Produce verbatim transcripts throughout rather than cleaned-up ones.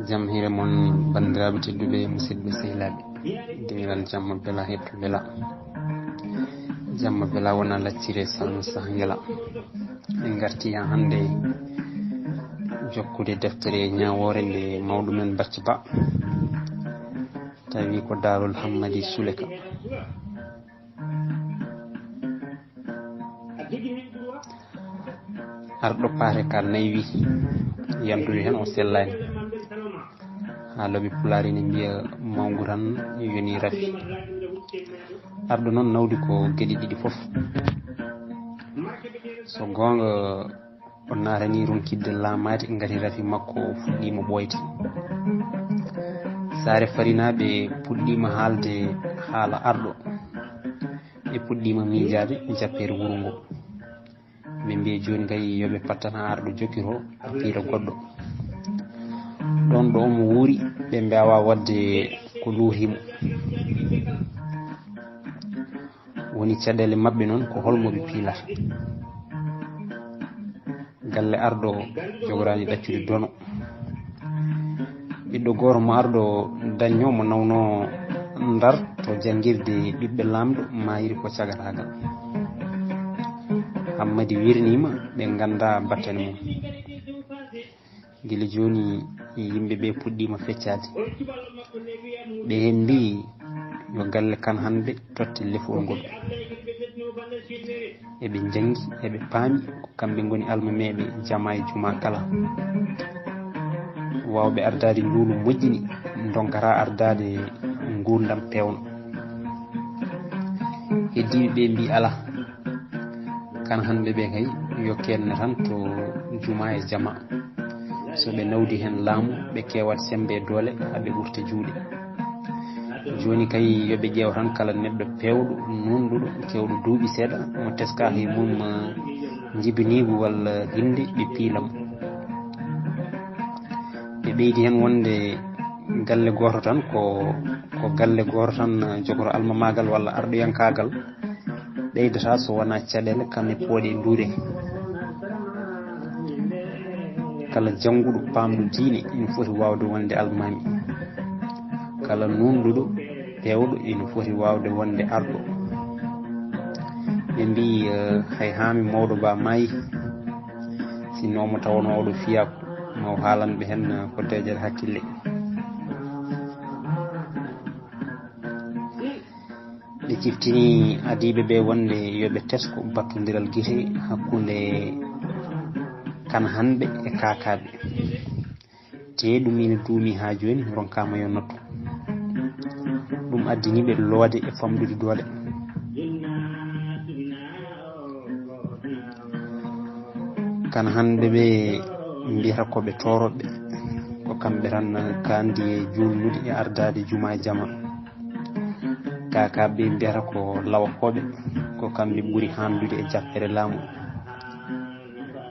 Jam hiire mon, banndiraaɓe tedduɓe, musidɓe sehilaaɓe. Dewal jamma bela hetto bela. Jamma bela wona laccire sanu sahangela. En ngarti haa hannde jokkude deftere ñaawoore nde mawɗo men Bacca Ba. Tawi ko Daarol Hammadi Suleka. Arɗo paate ka naywi, yantude heen o sellaani. Haa looɓe pulaar ene mbiya mawngu tan yoni rafi. Arɗo noon nawdi ko geɗe ɗiɗi fof. So goonga, o naatani ronkidde laamaade ngati rafi makko o fuɗɗiima ɓooyde. Saare Farinaaɓe puɗɗiima haalde haala arɗo. Ɓe puɗɗiima miijaade jappeere wuro ngo. Ɓe mbiyi jooni kay yo ɓe pattan haa arɗo jokkito piira goɗɗo. Ɗoon ɗo omo wuuri, ɓe mbaawaa waɗde ko luuti mo. Woni caɗeele maɓɓe noon, ko hol mo ɓe piilata? Galle arɗo jogoraani ɗaccude dono. Ɓiɗɗo gooto mo arɗo dañnoo mo nawnoo Ndar to janngirde ɓiɓɓe laamɗo maayri ko cagataagal. Hammadi wirniima, ɓe nganndaa battane mum. Gila jooni yimɓe ɓe puɗɗiima feccaade. Ɓe heen mbiyi yo galle Kan Hanɓe totte lefol ngol. Eɓe njanngi, eɓe paami ko kamɓe ngoni almameeɓe jama e juma kala. Waawɓe ardaade nduulu moƴƴini, ndonkata ardaade nguurndam peewno. Heddiiɓe ɓe mbiyi alaa. Kan Hanɓe ɓe kay, yo keedno tan to juma e jama. So ɓe nawdi heen laamu, ɓe keewat semmbe e doole, haa ɓe ɓurta juuɗe. Jooni kay, yo ɓe ƴeew tan kala neɗɗo peewɗo, nuunɗuɗo, keewɗo duuɓi seeɗa, mo teskaaka e mum, eh, njibiniigu walla hinnde, ɓe piila mo. Ɓe ɓeydi heen wonde galle gooto tan, ko, ko galle gooto tan, eh, jogoto almamaagal walla arɗoyankaagal. Ɓeydata so wonaa caɗeele, kam e pooɗe nduure. Kala jannguɗo, paamɗo diine, ina foti waawde wonde almaami. Kala nuunɗuɗo, peewɗo, ina foti waawde wonde arɗo. Ɓe mbiyi, eh, hay haa mi mawɗo ba maayi, sinno omo tawanoo oɗo fiyaaku, ma o haalan ɓe heen, eh, ko deeƴere hakkille. Ɓe ciftini adiiɓe ɓe wonde yo ɓe tesko battondiral gite hakkunde Kan Hanɓe e Kaakaaɓe. Tee ɗum ina duumi haa jooni, ronkaama yo noddu. Ɗum addini ɓe loode e famɗude doole. Kan Hanɓe ɓe mbiyata ko ɓe toorooɓe, ko kamɓe tan kaandi e juulnude e ardaade juma e jama. Kaakaaɓe ɓe mbiyata ko lawakooɓe, ko kamɓe ɓuri haandude e jappere laamu.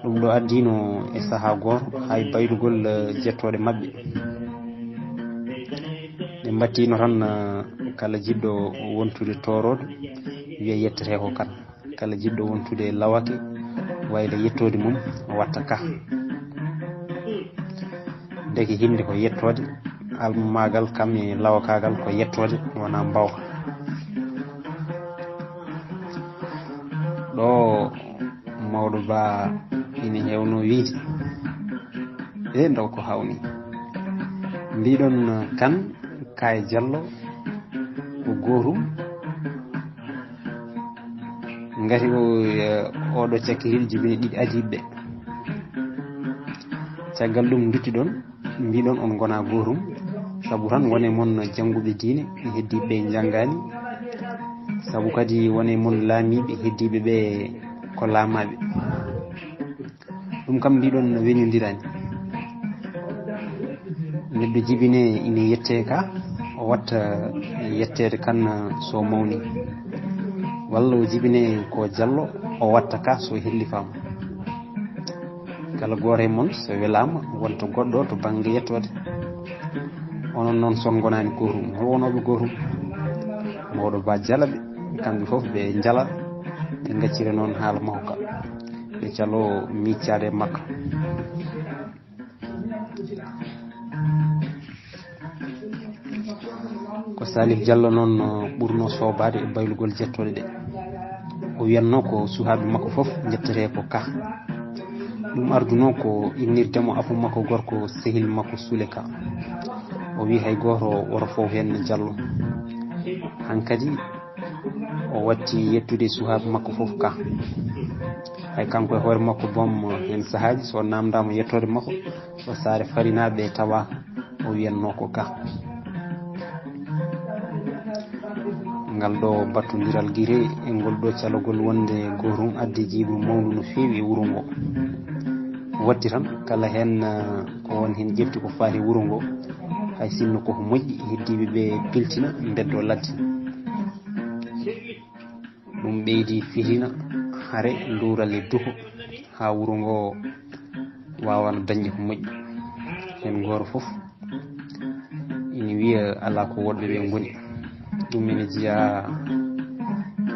Ɗum ɗo addino e sahaa gooto hay baylugol, eh, jettooɗe maɓɓe. Ɓe mbattino tan, eh, kala jiɗɗo wontude toorooɗo, wiya yettetee ko Kan. Kala jiɗɗo wontude lawake, wayla yettoode mum, o watta Ka. Ndeke hinnde ko yettoode, almamaagal kam e lawakaagal ko yettoode, wonaa mbawka. Ɗo mawɗo ba ina heewno wiyde, e ndaw ko hawni. Mbiɗon Kan, Kaay Jallo, ko gootum. Ngati o, eh, oɗo cakkitiiɗo jibini ɗiɗi adiiɓe. Caggal ɗum nduttiɗon, mbiɗon on ngona gootum. Sabu tan wone mon jannguɓe diine, heddiiɓe njanngaani. Sabu kadi wone mon laamiiɓe, heddiiɓe ɓe ko laamaaɓe. Ɗum kam mbiɗon no weñondirani. Neɗɗo jibine ina yette Ka, o watta yetteede Kan so mawni. Walla o jibine ko Jallo, o watta Ka so hellifaama. Kala gooto e mon so welaama, wonta goɗɗo to bannge yettoode. Onon noon son ngonaani gootum, hol wonooɓe gootum? Mawɗo Ba jala ɓe, kamɓe fof ɓe njala, ɓe ngaccira noon haala makko ka. Ɓe caloo miiccaade e makko. Ko Salif Diallo noon, no ɓurno soobaade e baylugol jettooɗe ɗe. O wiyatnoo ko suhaaɓe makko fof njettetee ko Ka. Ɗum ardunoo ko innirde mo afo makko gorko, sehil makko Sule Ka. O wiyi hay gooto woto foof heen Diallo. Hankadi o watti yettude suhaaɓe makko fof Ka. Hay kanko e hoore makko boom, heen sahaaji so naamndaama yettoode makko, so Saare Farinaaɓe tawa o wiyatnoo ko Ka. Ngal ɗo battondiral gire e ngol ɗo calogol wonde gootum addi jiiɓru mawndu no feewi e wuro ngo. Watti tan kala heen, eh, ko won heen ƴefti ko faati e wuro ngo, hay sinno koko moƴƴi, heddiiɓe ɓe piltina mbeddo ladde. Ɗum ɓeydi fitina hare luural e duko haa wuro ngo waawana dañde ko moƴƴi. Heen gooto fof ina wiya alaa ko woɗɓe ɓe ngoni. Ɗum ene jeyaa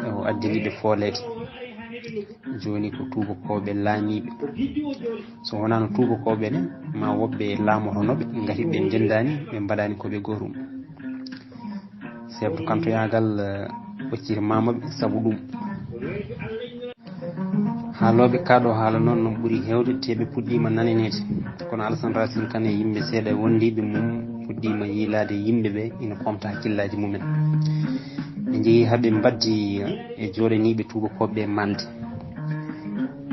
e ko addani ɓe fooleede. Jooni ko tuubakooɓe laamiiɓe. So wonaano tuubakooɓe ne, ma woɓɓe laamotono ɓe, ngati ɓe ndendaani, ɓe mbaɗaani ko ɓe gootum. Chef de canton yaagal, eh, ɓocciri mama ɓe sabu ɗum. Haalooɓe kaɗo haala noon no ɓuri heewde, te ɓe puɗɗiima nananeede. Kono Alassane Racine Kane e yimɓe seeɗa wondiiɓe mum puɗɗiima yiilaade yimɓe ɓe ina pomta hakkillaaji mumen. Ɓe njehi haa ɓe mbaddi e jooɗaniiɓe tuubakooɓe ɓe maalde.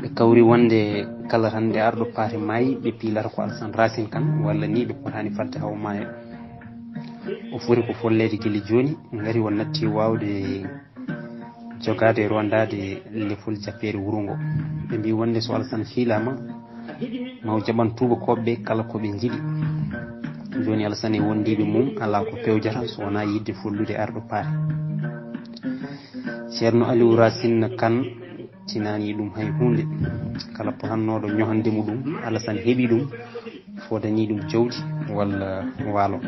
Ɓe kawri wonde kala tan nde arɗo paate maayi, ɓe piilata ko Alassane Racine Kane, walla ni ɓe potaani fadde hawa maaya. O foti ko folleede gila jooni, ngati o natti waawde jogaade e rondaade lefol jappeere wuro ngo. Ɓe mbii wonde so Alassane fiilaama, ma o jaɓan tuubakooɓe ɓe kala ko ɓe njiɗi. Jooni Alassane e wondiiɓe mum alaa ko pewjata so wonaa yiɗde follude arɗo paate. Ceerno Aliou Racine Kane tinaani ɗum hay huunde. Kala potannooɗo ñohande mo ɗum, Alassane heɓi ɗum, fodani ɗum jawdi walla waalo.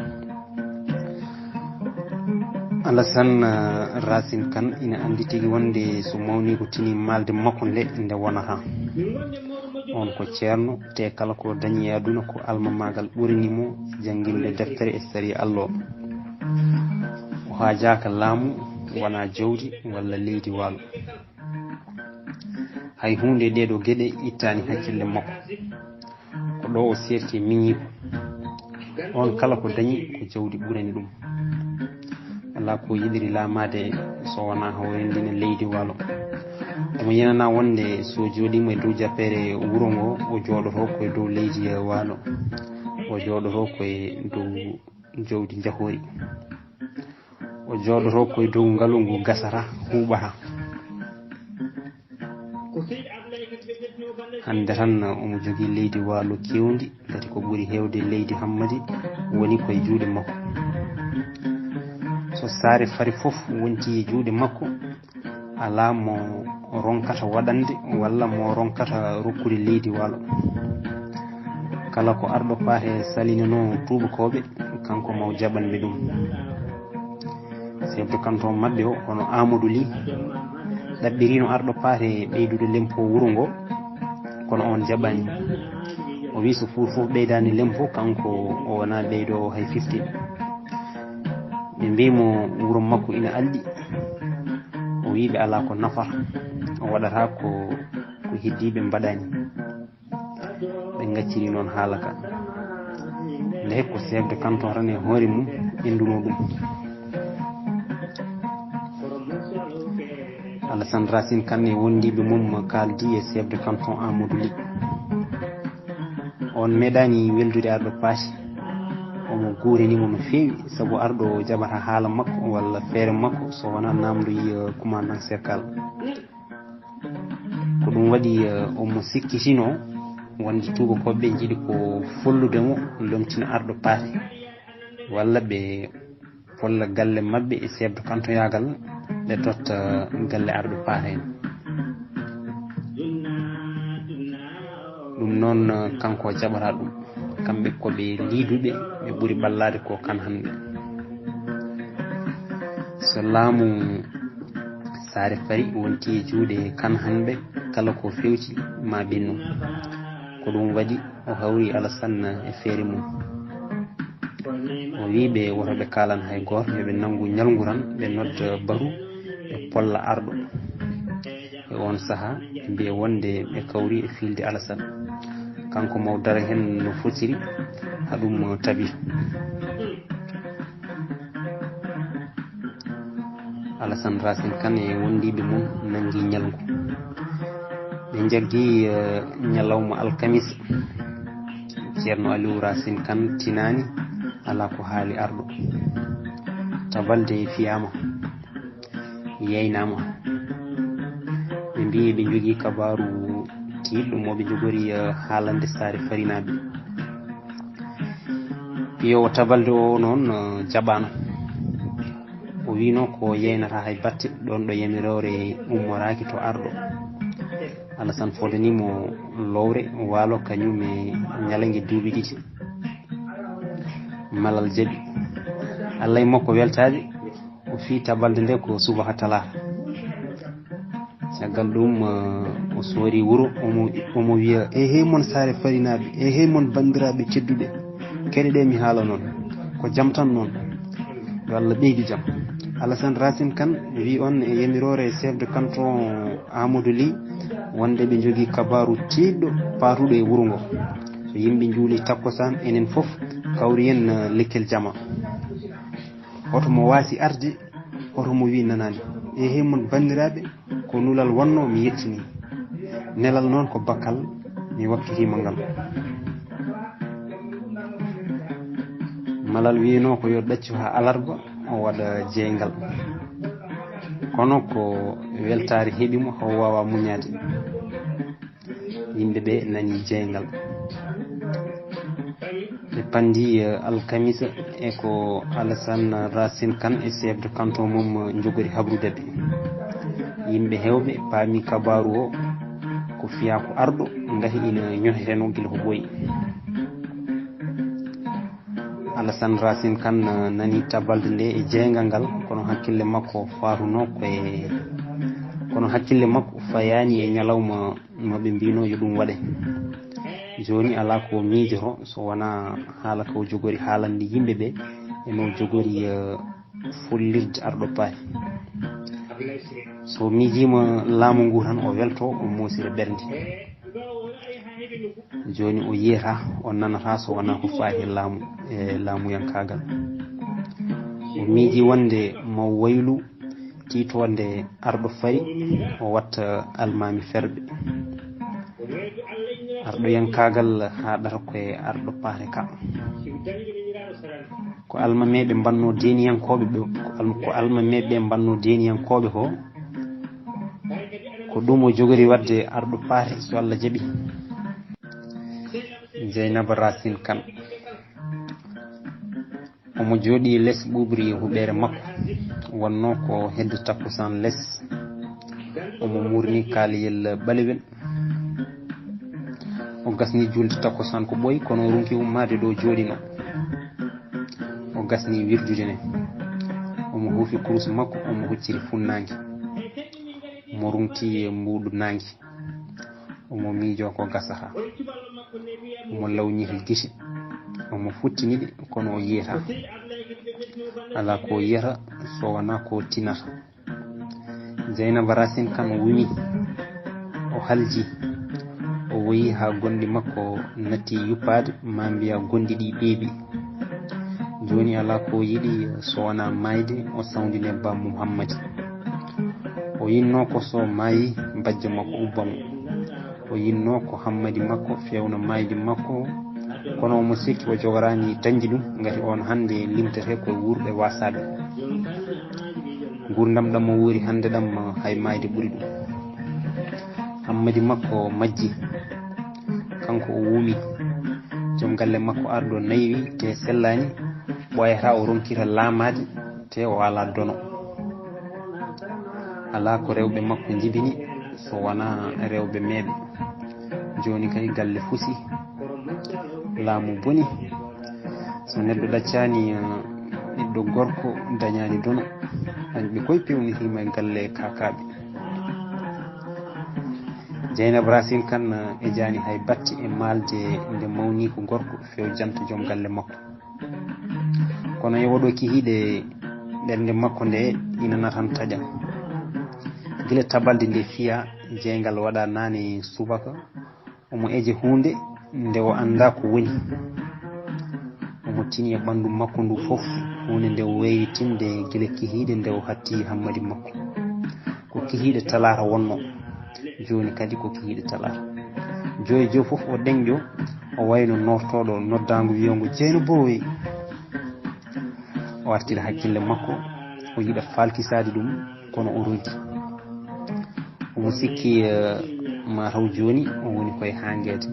Alassane, eh, Racine Kane ina anndi tigi wonde so mawni ko tini maalde makko nde, nde wonata. On ko ceerno, te kala ko dañi e aduna ko almamaagal ɓurani mo jannginde deftere e sariya Allah o. O haajaaka laamu, wonaa jawdi walla leydi waalo. Hay huunde e ɗee ɗoo geɗe ittaani hakkille makko. Ko ɗo o seerti miñiiko. On kala ko dañi ko jawdi ɓurani ɗum. Alaa ko yiɗiri laamaade so wonaa hawrindina leydi waalo. Omo yenana wonde so jooɗiima e dow jappeere wuro ngo, o jooɗoto ko e dow leydi waalo. O jooɗoto ko e dow jawdi njahoori. O jooɗoto ko e dow ngalu ngu gasata, huuɓata. Hannde tan omo jogii leydi waalo keewndi, ngati ko ɓuri heewde leydi Hammadi woni ko e juuɗe makko. So saare fari fof wonti e juuɗe makko, alaa mo ronkata waɗande walla mo ronkata rokkude leydi waalo. Kala ko arɗo paate salinanoo tuubakooɓe, kanko ma o jaɓan ɓe ɗum. Chef de canton maɓɓe o, hono Amadou Ly, ɗaɓɓiriino arɗo paate ɓeydude lempo wuro ngo, kono on jaɓaani. O wi so fuur fof ɓeydaani lempo, kanko o wonaa ɓeydoowo hay fifteen. Ɓe mbii mo wuro makko ina alɗi. O wii ɓe alaa ko nafata, o waɗata ko, ko heddiiɓe mbaɗaani. Ɓe ngacciri noon haala ka. Nde ko chef de canton tan e hoore mum enduno ɗum. Alassane Racine Kane e wondiiɓe mum kaaldi e chef de canton Amadou Ly. On meeɗaani weldude arɗo paati. Omo guurani mo no feewi, sabu arɗo jaɓata haala makko walla feere makko so wonaa naamndoyi, eh, commandant cercal. Ko ɗum waɗi, eh, omo sikkitinoo wonde tuubakooɓe ɓe njiɗi ko follude mo, lomtina arɗo paate, walla ɓe polla galle maɓɓe e chef de canton yaagal, ɓe totta galle arɗo paate en. Ɗum noon, kanko o jaɓata ɗum. Kamɓe ko ɓe liiduɓe, ɓe ɓuri ɓallaade ko Kane Hanɓe. So laamu saare fari wonti e juuɗe Kane Hanɓe, kala ko fewti ma ɓennu. Ko ɗum waɗi o hawri Alassane e feere mum. O wii ɓe woto ɓe kaalan hay gooto, yo ɓe nanngu ñalngu tan, ɓe nodda baru, ɓe polla arɗo. E oon sahaa, ɓe mbiya wonde ɓe kawri e fiilde Alasan. Kanko mo dara heen no fotiri, haa ɗum tabita. Alasan Racine Kane e wondiiɓe mum nanngi ñalngu. Ɓe njaggi, eh, ñalawma alkamis. Ceerno Aliou Racine Kane tinaani, alaa ko haali arɗo. Tabalde fiyaama, yeynaama. Ɓe mbiyi ɓe njogii kabaaru tiiɗɗo mo ɓe njogori, eh, haalande saare farinaaɓe. Piyoowo tabalde o noon, eh, jaɓaano. O wiino ko yeynata hay batte, ɗoon ɗo yamiroore ummoraaki to arɗo. Alasan fodani mo lowre waalo kañum e ñalnge duuɓi ɗiɗi. Malal jaɓi. Allah e makko weltaade, o fii tabalde nde ko subaka talaata. Caggal ɗum, eh, o soori wuro, omo, omo wiya, "E hey mon saare farinaaɓe, e hey mon banndiraaɓe tedduɓe, keɗe ɗe mi haala noon, ko jam tan noon, yo Allah ɓeydu jam." Alasan Racine Kane wii on e yamiroore chef de canton Amadou Ly, wonde ɓe njogii kabaaru tiiɗɗo paatuɗo e wuro ngo. So yimɓe njuuli takkusaan, enen fof kawri en, eh, lekkel jama. Hoto mo waasi arde, hoto mo wii nanaani. E hey mon banndiraaɓe, ko nulal wonnoo, mi yettini. Nelal noon ko bakkal, mi wakkitiima ngal. Malal wiino ko yo ɗaccu haa alarba, o waɗa jeeyngal. Kono ko weltaare heɓi mo, o waawaa muñaade. Yimɓe ɓe nani jeeyngal. Ɓe panndi, eh, alkamisa e ko Alasan Racine Kane e chef de canton mum, eh, njogori habrude ɓe. Yimɓe heewɓe paami kabaaru o ko fiyaako arɗo, ndahi ina ñoheteno gila ko ɓooyi. Alasan Racine Kane, eh, nani tabalde nde e jeeyngal ngal, kono hakkille makko faatuno ko e, kono hakkille makko fayaani e ñalawma no ɓe mbino yo ɗum waɗe. Jooni alaa ko miijoto so wonaa haala ko jogori haalande yimɓe ɓe e no jogori, eh, follirde arɗo paari. So miijiima laamu ngu tan o welto, o moosira ɓernde. Jooni o yiyata, o nanata so wonaa ko faati e laamu, e laamuyankaagal. O miiji wonde mo waylu tiitoonde arɗo fari, o watta almaami ferɓe. Arɗoyankaagal haɗata ko e arɗo paate ka. Ko almameeɓe mbanno deeniyankooɓe ɓe, ko al-, ko almameeɓe ɓe mbanno deeniyankooɓe ko, ko ɗum o jogori waɗde arɗo paate so Allah jaɓi. Jeynaba Racine Kane. Omo jooɗii les ɓuuɓri huɓeere makko, wonnoo ko hedde takkusaan les. Omo muurni kaaliyel ɓalewel. O gasni juulde takkusaan ko ɓooyi, kono o ronki ummaade ɗo jooɗinoo. O gasni wirdude ne. Omo huufi kurus makko, omo hucciri funnaange. Omo rungti mbuuɗu naange. Omo miijoo ko gasata. Omo lawniti gite. Omo futtini ɗe, kono o yiyataa. Alaa ko o yiyata so wonaa ko o tinata. Jeynaba Racine Kane wumi. O halji. O woyi haa gonɗi makko natti yuppaade, maa mbiya gonɗi ɗi ɓeeɓi. Jooni alaa ko o yiɗi so wonaa maayde, o sawndine Ba Muhammadi. O yinnoo ko so maayi, bajjo makko ubba mo. O yinnoo ko hammadi makko feewna maayde makko, kono omo sikki o jogoraani dañde ɗum, ngati oon hannde limtetee ko e wuurɓe waasaaɓe. Nguurndam ɗam o wuuri hannde ɗam, hay maayde ɓuri ɗum. Hammadi makko majji, kanko o wuumi. Joom galle makko arɗo naywi te sellaani, ɓooyataa o ronkira laamaade te o alaa dono. Alaa ko rewɓe makko njibini so wonaa rewɓe meeɓe. Jooni kay galle fusi, laamu boni. So neɗɗo ɗaccaani, eh, ɓiɗɗo gorko dañaani dono. Añɓe koye pewnitiima e galle kaakaaɓe. Jeynaba Racine Kane, eh, ejaani hay batte e maalde nde mawni ko gorko fewjanta joom galle makko. Kono e woɗo kihiiɗe ɓernde makko nde ina natan taƴa. Gila tabalde nde fiya, jeyngal waɗa naane subaka, omo eje huunde nde o anndaa ko woni. Omo tini e ɓanndu makko ndu fof, huunde nde o weyri tinde gila kihiiɗe nde o hatti hammadi makko. Ko kihiiɗe talaata wonno, jooni kadi ko kihiiɗe talaata. Joyi joyi fof o ɗeŋƴo, o wayno noortooɗo noddaango wiyango Jeyna Booy. O artira hakkille makko, o yiɗa falkisaade ɗum, kono o ronki. Omo sikki, eh, ma taw jooni o woni koye haangeede.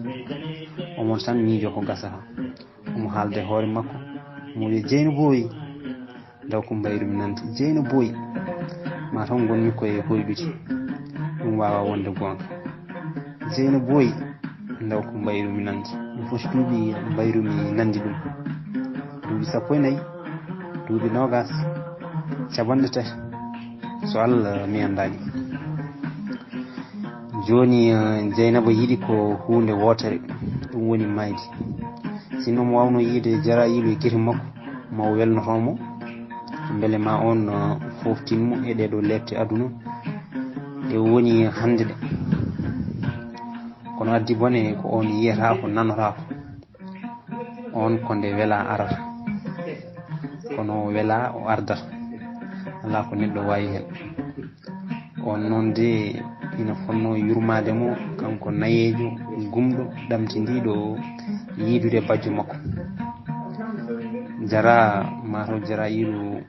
Omo tan miijo ko gasata. Omo haalda e hoore makko, omo wiya, "Jeyna Booy." Ndaw ko mbayru mi nande, "Jeyna Booy." Ma taw ngonmi koye hoyɗude. Ɗum waawaa wonde goonga. "Jeyna Booy." Ndaw ko mbayru mi nande. Ɗum fof duuɓi mbayru mi nandi ɗum. Duuɓi sappo e nayi, duuɓi noogas, capanɗe tati. So Allah mi anndaani. Jooni, eh, Jeynaba yiɗi ko huunde wootere, ɗum woni maayde. Sinno mo waawno yiide Jaraayiilu e gite makko, ma o welnoto mo, mbele ma oon, eh, fooftin mo e ɗee ɗoo leepte aduna ɗe woni hannde ɗe. Kono addi bone ko oon yiyata ko, nanata ko. Oon ko nde welaa arata, kono o welaa o ardata. Alaa ko neɗɗo waawi heen. Oon noon de ina fotnoo yurmaade mo, kanko nayeejo, gumɗo, ɗamtindiiɗo yiidude bajjo makko. Jara, ma taw Jaraayiilu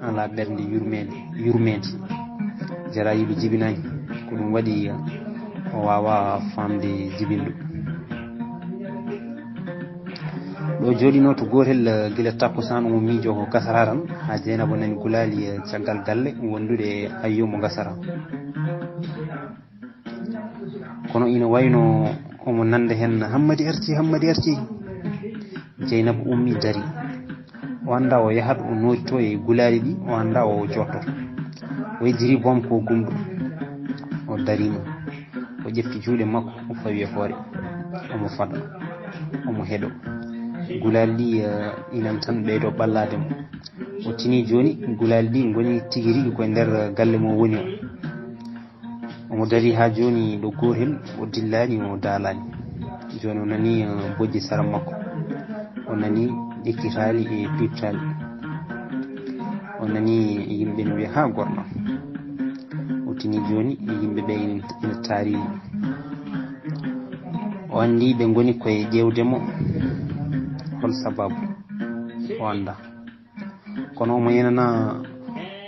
alaa ɓernde yurmeende, yurmeende. Jaraayiilu jibinaani, ko ɗum waɗi o waawaa faamde jibinɗo. Ɗo jooɗinoo to gootel, eh, gila takkusaan, omo miijoo ko gasata tan, haa Jeynaba nani gulaali, eh, caggal galle wondude e hayyo mo gasata. Kono ina wayno omo nanda heen, "Hammadi arti, Hammadi arti." Jeynaba ummi, dari. O anndaa o yahat, o noottoo e gulaali ɗi, o anndaa o jotto. O yejjiri boom ko gumɗo. O darima. O ƴefti juuɗe makko, o fawi e hoore. Omo fada. Omo heɗo. Gulaali ɗi, eh, inan tan ɓeydo ɓallaade mo. O tini jooni, gulaali ɗi ngoni tigi rigi koye nder galle mo woni o. Omo darii haa jooni ɗo gootel, o dillaani, o daalaani. Jooni o nanii, eh, bojji sara makko. O nanii ɗekkitaali e piiptaali. O nanii yimɓe no wiya, "Haa gorno." O tini jooni yimɓe ɓe ina, ina taari mo. O anndi ɓe ngoni koye ƴeewde mo. Hol sababu? O anndaa. Kono omo yenana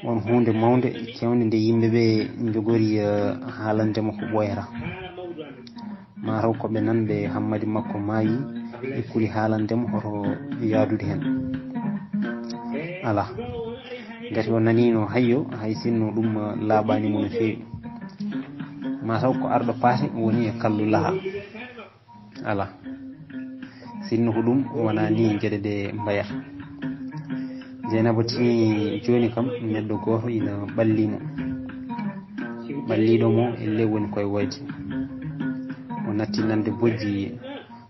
won huunde mawnde, kewnde nde yimɓe ɓe njogori, eh, haalande mo ko ɓooyata. Ma taw ko ɓe nanɓe Hammadi makko maayi, ɓe kuli haalande mo hoto yaadude heen. Alaa. Ngati o naniino hayyo, hay sinno ɗum, eh, laaɓaani mo no feewi. Ma taw ko arɗo paate woni e kallu laha. Alaa. Sinno ko ɗum wonaa ni geɗe ɗe mbayata. Jeynaba tini jooni kam neɗɗo gooto ina ɓalli mo. Ɓalliiɗo mo elle woni koye woyde. O natti nande bojji,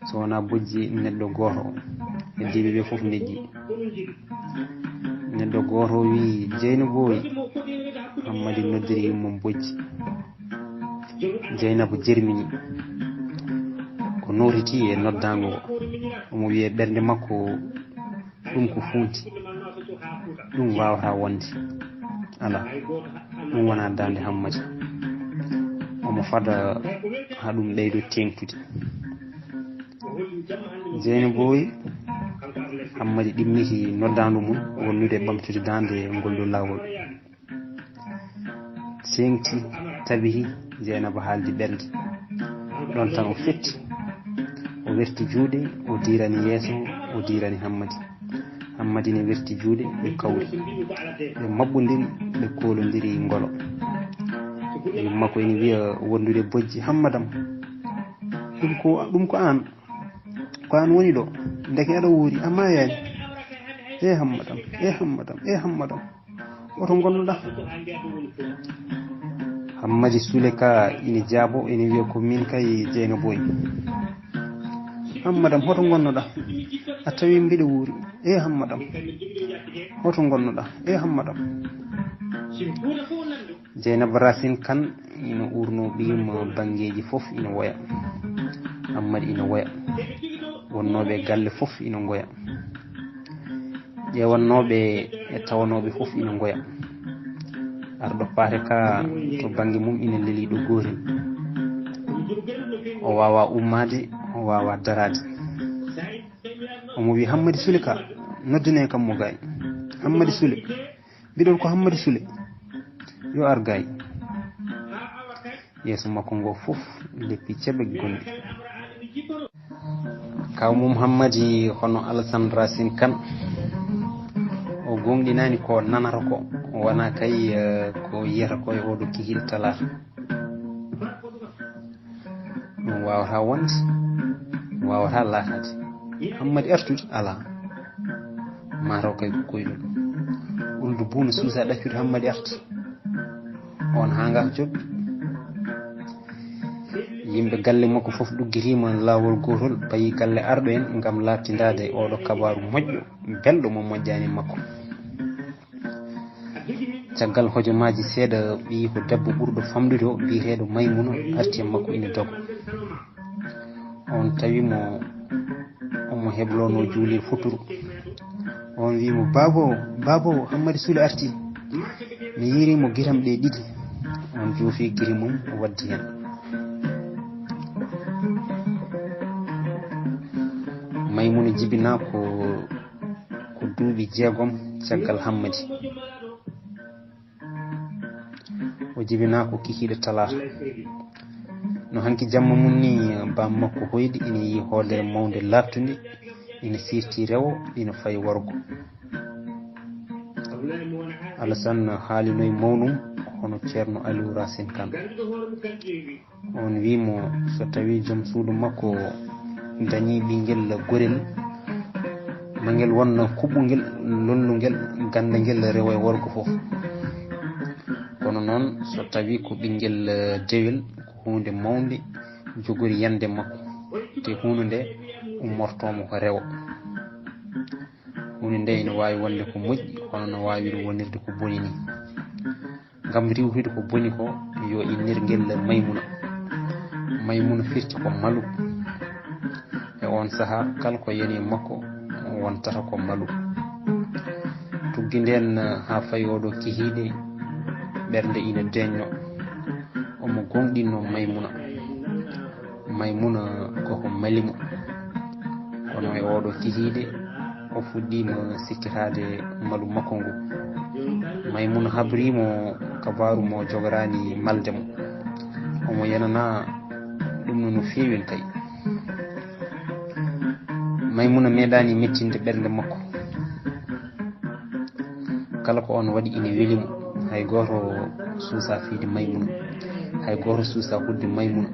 so wonaa bojji neɗɗo gooto. Heddiiɓe ɓe fof neƴƴi. Neɗɗo gooto wii, "Jeyna Booy." Hammadi noddiri yummum bojji. Jeynaba jermini. O nootiti e noddaango ngo. Omo wiya ɓernde makko, "Ɗum ko fuunti. Ɗum waawataa wonde. Alaa. Ɗum wonaa daande Hammadi." Omo fada haa ɗum ɓeydo teeŋtude. Jeynaba wii, Hammadi ɗimmiti noddaandu mum wondude ɓamtude daande ngol dow laawol. Seeŋti, tabihi, Jeynaba haaldi ɓernde. Ɗoon tan o fetti. O werti juuɗe, o diirani yeeso, o diirani Hammadi. Hammadi ne werti juuɗe, ɓe kawri. Ɓe maɓɓondiri, ɓe koolondiri ngolo. Yumma ko ina wiya wondude bojji, "Hammadam, ɗum ko, ɗum ko aan. Ko aan woni ɗo. Ndeke aɗa wuuri, a maayaani. E Hammadam, e Hammadam, e Hammadam. Hoto ngonnoɗaa?" Hammadi Sule ka ina jaabo, ina wiya, "Ko miin kay Jeynaba Booy." "Hammadam, hoto ngonnoɗaa? A tawi mbiɗa wuuri. E Hammadam." Hoto ngonnoɗa e Hammadam? Jeynaba Rasin Kan ina urno ɓiyum, banngeeji fof ina woya. Hammadi ina woya. Wonnooɓe e galle fof ina ngoya. Ƴeewannooɓe e tawanooɓe fof ina ngoya. Arɗo paate ka to bannge mum ina leli ɗo gootel. O waawaa ummaade, o waawaa daraade. Omo wiya, "Hammadi Sule ka, noddinee kam mo gaay. Hammadi Sule, mbiɗon ko Hammadi Sule. Yo ar gaay." Yeeso makko ngo fof leppi ceɓe gonɗi. Kaw mum Hammadi hono Alasan Rasin Kan. O gonɗinani ko nanata ko, wona kay, eh, ko yiyata ko e oɗo kihiiɗe talaata. Ɗum waawata wonde, waawata laataade. Hammadi artude, alaa. Mataw kay ko koyɗol. Uldu buuna suusa ɗaccude Hammadi arti. On haa ngaka joɓi. Yimɓe galle makko fof ɗuggitiima laawol gootol, payi galle arɗo en ngam laaɓtindaade oɗo kabaaru moƴƴo, belɗo mo moƴƴaani makko. Caggal hojomaaji seeɗa, ɓiyiiko debbo ɓurɗo famɗude o, biyeteeɗo Maymuna, arti e makko ina doga. On tawi mo, omo hebloono juulirde futuro. On wi mo, "Baabo, baabo, Hammadi Sule arti. Mi yiiri mo gitam ɗe ɗiɗi." On joofi giri mum, o waddi hen. Maymuna jibinaa ko, ko duuɓi jeegom caggal Hammadi. O jibinaa ko kikiiɗe talaata. No hanki jamma mum ni, baam makko hoyɗi ina yiyi hoodere mawnde laaɓtunde, ina siirti rewo, ina fayi worgo. Alasan haalinoyi mawnum hono Ceerno Aliou Racine Kane. On wi mo, so tawi joom suudu makko dañi ɓinngel gorel, ma ngel won kuɓɓungel, lolnungel, ganndangel rewo e worgo fof. Kono noon, so tawi ko ɓinngel dewel, ko huunde mawnde jogori yande makko, te huunde nde ummortoo mo ko rewo. Huunde nde ina waawi wonde ko moƴƴi, kono no waawiri wonirde ko boni ni. Ngam riiwtude ko boni ko, yo innir ngel Maymuna. Maymuna firti ko malu. E oon sahaa, kala ko yani e makko, wontata ko malu. Tuggi ndeen haa fayi oɗo kihiiɗe, ɓernde ina deeƴnoo. Omo gooŋɗinno Maymuna. Maymuna ko ko mali mo. Kono e oɗo kihiiɗe, o fuɗɗiima sikkitaade malu makko ngu. Maymuna habri mo kabaaru mo jogoraani malde mo. Omo yenanaa ɗum no, no feewi kay. Maymuna meeɗaani mettinde ɓernde makko. Kala ko on waɗi ina weli mo. Hay gooto suusa fiyde Maymuna. Hay gooto suusa huɗde Maymuna.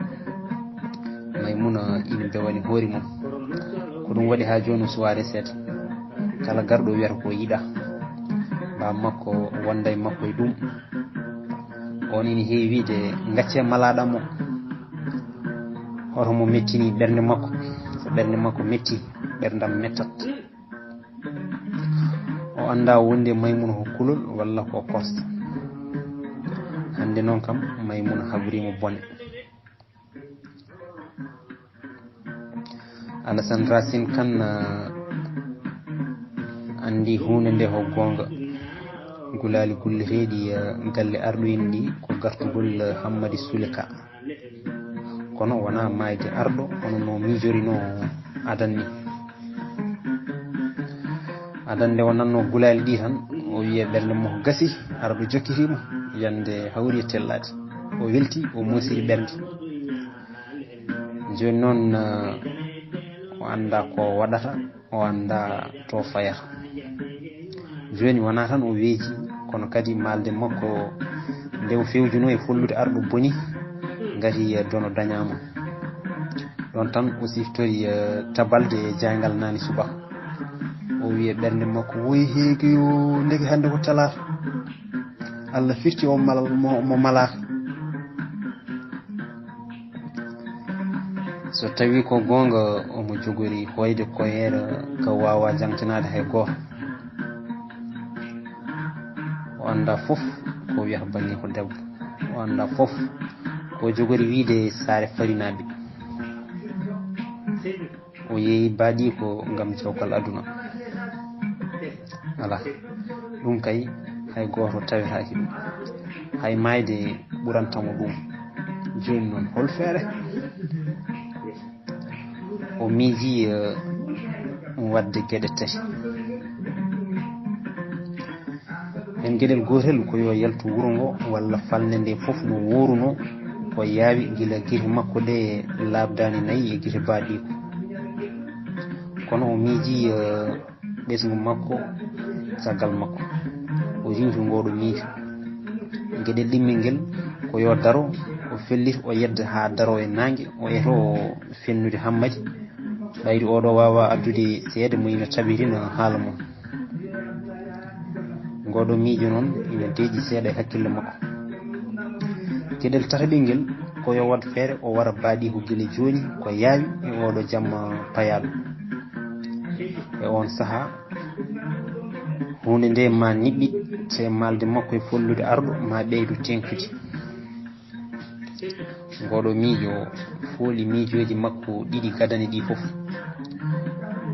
Maymuna ina bewani hoore mum. Ko ɗum waɗi haa jooni o suwaa reseede. Kala garɗo wiyata ko yiɗaa. Baaba makko wonda e makko e ɗum. On ina heewi wiyde, "Ngaccee malaaɗam o." Hoto mo mettini ɓernde makko. So ɓernde makko metti, ɓerndam mettat. O anndaa wonde Maymuna ko kulol walla ko korsa. Hannde noon kam, Maymuna habri mo bone. Alasan Racine Kane, ah, anndi huunde nde ko goonga. Gulaali gulleteeɗi, ah, galle arɗo en ɗi ko gartugol, ah, Hammadi Sule Ka. Kono wonaa maayde arɗo, kono no miijorinoo adan ni. Adan nde o nannoo gulaali ɗi tan, o wiyi e ɓernde makko gasi, arɗo jokkitiima, yande hawri e tellaade. O welti, o moosiri ɓernde. Jooni noon, eh, o anndaa ko waɗata, o anndaa to fayata. Jooni wonaa tan o weeji, kono kadi maalde makko nde o fewjunoo e follude arɗo boni, ngati dono dañaama. Ɗoon tan o siftori, eh, tabalde e jaayngal naane subaka. O wiyi e ɓernde makko, "Woy heege yo, ndeke hannde ko talaata. Allah firti o malal mo, mo malaaka." So tawi ko goonga, omo jogori hoyde koyeere ka waawa jaŋtinaade hay gooto. O anndaa fof ko wiyata banni ko debbo. O anndaa fof ko jogori wiyde saare farinaaɓe. O yeeyi baɗiiko ngam jawkal aduna. Alaa. Ɗum kay, hay gooto tawetaaki ɗum. Hay maayde ɓuranta mo ɗum. Jooni noon, hol feere? O miijii, eh, waɗde geɗe tati. Heen geɗel gootel ko yo yaltu wuro ngo walla falnde nde fof no wooruno, ko yaawi gila gite makko ɗe laaɓdaani nayi e gite baɗiiko. Kono o miijii, eh, ɓesngu makko, caggal makko. O riiwti ngooɗo miijo. Geɗel ɗimmel ngel ko yo daro, o felliti, o yedda haa daro e naange, o eto fennude Hammadi. Ɓayri oɗo waawa addude seede mo ina tabirina haala mum. Ngooɗo miijo noon ina deeƴi seeɗa e hakkille makko. Geɗel tataɓel ngel ko yo waɗ feere o wara baɗiiko gila jooni ko yaawi e oɗo jamma payaaɗo. E oon sahaa, huunde nde ma niɓɓit, te maalde makko e follude arɗo ma ɓeydo teeŋtude. Ngooɗo miijo fooli miijooji makko ɗiɗi gadani ɗi fof.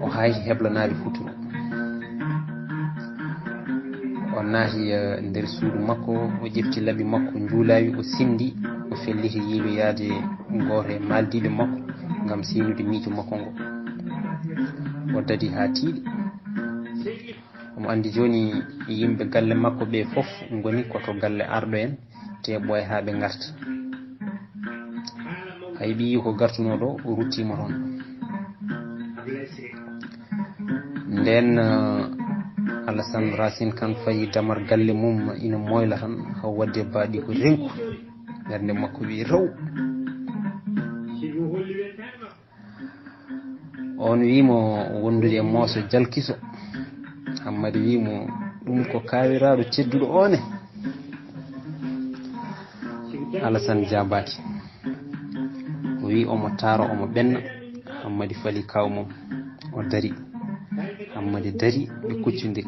O hayti heblanaade futuro. O naati, eh, nder suudu makko, o ƴefti laɓi makko njuulaawi, o sinndi, o felliti yiiloyaade gooto e maaldiiɓe makko ngam seynude miijo makko ngo. O daɗi haa tiiɗi. Omo anndi jooni yimɓe galle makko ɓe fof ngoni ko to galle arɗo en, te ɓooya haa ɓe ngarta. Hay ɓiyi ko gartunoo ɗo, o ruttiima toon. Ndeen, eh, Alasan Racine Kane fayi damar galle mum ina moyla tan, haw waɗde baɗiiko renku. Ɓernde makko wiyi raw. On wiyi mo wondude e mooso jalkiso. Hammadi wiyi mo, "Ɗum ko kaawiraaɗo tedduɗo o ne?" Alasan jaabaaki. O wiyi omo taaro, omo ɓenna. Hammadi fali kaaw mum. O dari. Hammadi dari, ɓe kuccondiri.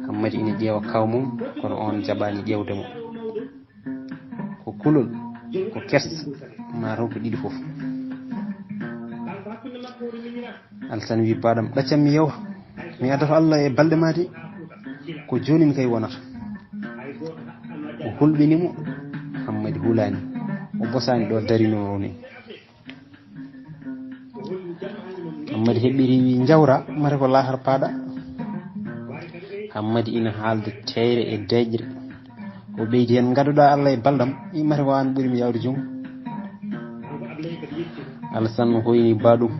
Hammadi ina ƴeewa kaaw mum, kono oon jaɓaani ƴeewde mo. Ko kulol, ko kersa, ma taw ko ɗiɗi fof. Alasan wi, "Baaɗam, ɗaccam mi yewta. Mi addato Allah e balɗe ma de. Ko jooni mi kay wonata." O hulɓini mo, Hammadi hulaani. O bosaani ɗo darinoo ni. Hammadi heɓɓiri wi, "Njawra, mate ko lahar paaɗa." Hammadi ina haalde teeyre e deeƴre. O ɓeydi heen, "Ngadoɗaa Allah e balɗam, i mate ko aan ɓuri mi yawde junngo." Alasan hoyni baaɗum.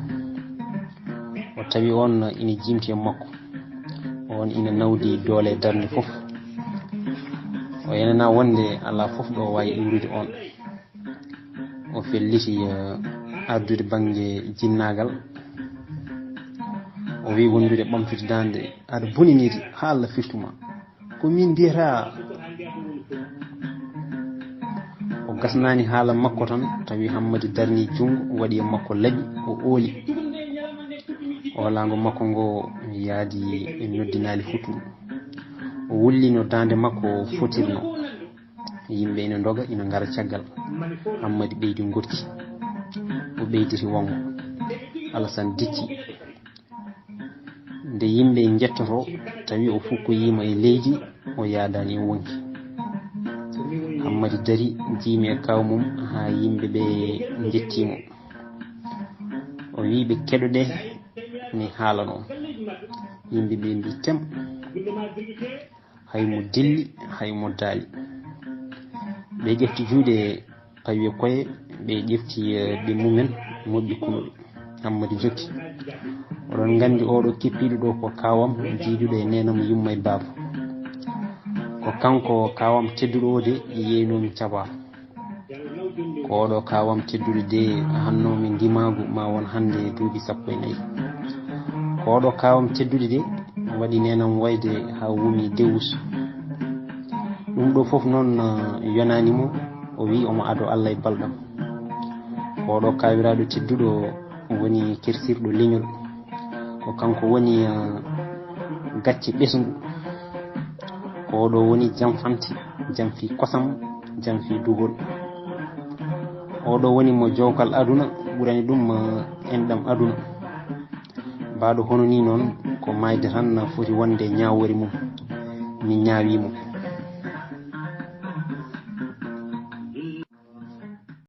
O tawi oon ina jiimti e makko. Oon ina nawdi doole e darnde fof. O yenanaa wonde alaa fof ɗo waawi iwrude oon. O felliti, eh, ardude bannge jinnaagal. O wiyi wondude ɓamtude daande, "Aɗa boniniidi haa Allah firtu ma. Ko min mbiyata?" O gasnaani haala makko tan, tawi Hammadi darni junngo, waɗi e makko laɓi, o ooli. Oolaango makko ngo yaadi e noddinaali futuro. O wullino daande makko fotirno. Yimɓe ina ndoga, ina ngara caggal. Hammadi ɓeydi ngorki. O ɓeyditi wongo. Alasan dicci. Nde yimɓe njettotoo, tawi o fukkoyiima e leydi, o yaadaani e wonki. Hammadi dari, jiimi e kaaw mum haa yimɓe ɓe njettii mo. O wii ɓe, "Keɗoɗee, mi haalano on." Yimɓe ɓe mbii, "Tem." Hay mo dilli, hay mo daali. Ɓe ƴefti juuɗe pawi e koye, ɓe ƴefti, eh, ɓe mumen moƴƴi kulol. Hammadi jokki. Oɗon nganndi oɗo kippiiɗo ɗo ko kaawam, jiiduɗo e neenam yumma e baaba. Ko kanko kaawam tedduɗo o de yeynoomi cabaa. Ko oɗo kaawam tedduɗo de hannoomi ndimaagu ma won hannde e duuɓi sappo e nayi. Ko oɗo kaawam tedduɗo de waɗi neenam wayde haa wumi dewus. Ɗum ɗo fof noon, eh, yonaani mo, o wi omo ado Allah e balɗam. Ko oɗo kaawiraaɗo tedduɗo woni kersirɗo leñol. Ko kanko woni, eh, gacce ɓesngu. Oɗo woni jam fanti, jam fii kosam, jam fii dugol. Oɗo woni mo jowkal aduna ɓurani ɗum, eh, enɗam aduna. Baɗo hono nii noon, ko maayde tan foti wonde ñaawoore mum. Mi ñaawii mo.